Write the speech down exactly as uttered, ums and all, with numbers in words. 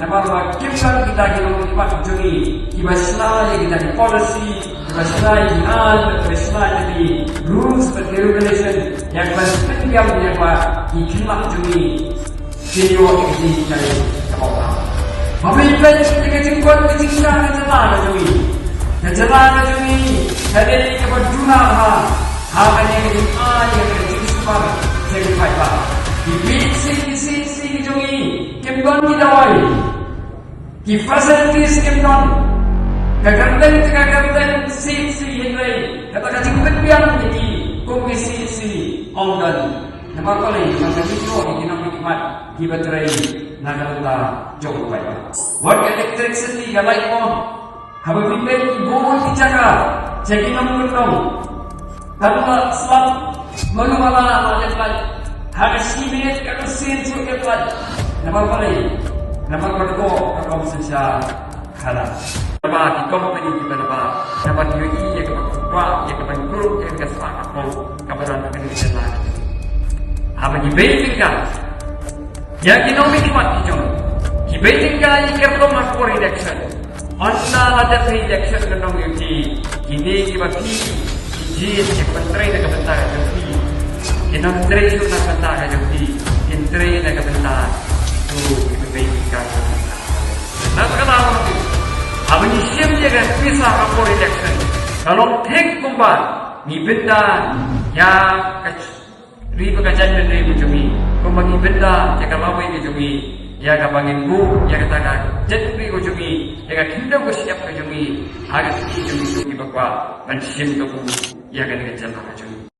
Namar ba kim don kita ki nongmihkhmat jong ngi kiba shna ïa kita ki policy, kiba shna ïa ki aiñ, kiba shna ïa ki rules bad ki regulation ïa kiba pynbiang ïa kiba ki khynnah jong ngi. Ki ïoh ïa ki jinghikai kaba bha. Ba phi peit ïa ka jingkot ka jingkha ka jylla ka jong ngi, ka jylla ka jong ngi ka dei kaba duna bha ha kane ka jingai ïa ka jingsumar jong ki paidbah. Ki PHC, ki CHC ki jong ngi kim don ki dawai. Ki facilities kim don. Ka kyrteng te ka kyrteng CHC hynrei kata ka jingpynbiang ïa ki kum ki CHC ym don. Namar balei? Namar ka jingïoh ïa ki nongmihkhmat kiba trei na ka bynta jong u paidbah. Wat ka electricity, ka light bulb, haba phi peit ki bun ki jaka sha ki nongkyndong, ka la slap, mano mala la leh light. Ha ka shi minit ka la sien shuh leh light. Namar balei? Namar ka dei ka kong synshar khadar. Namar ki company kiba, namar, namar ki ïohi ïa kaba kwah, ïa kaba kyrduh, ïa ka spah ka phew kaba don ha kane ka jylla. Haba ki bei tyngka ïa ki nongmihkhmat ki jong, ki bei tyngka ïa ki kyrduh ha ka por election. Ynda la dep election ka nong ïa ki, kine kiba phi, ki jied ïa ka ban trei na ka bynta ka jong phi, ki nang trei shuh na ka bynta ka jong phi, kin trei na ka bynta tu kiba bei tyngka. Na kata ka daw, haba ngi shim ïa ka pisa ha ka por election, ka long thik kumba ngi bynta ïa ka ri bad ka jaitbynriew ka jong ngi, kumba ngi bynta ïa ka lawei ka jong ngi, ïa kaba ngin buh ïa kata ka jaitbynriew ka jong ngi, ïa ka khyndew ka shyiap ka jong ngi ha ka kti jong ngi, jong kiba kwah ban shim kabu ïa kane ka jylla ka jong ngi.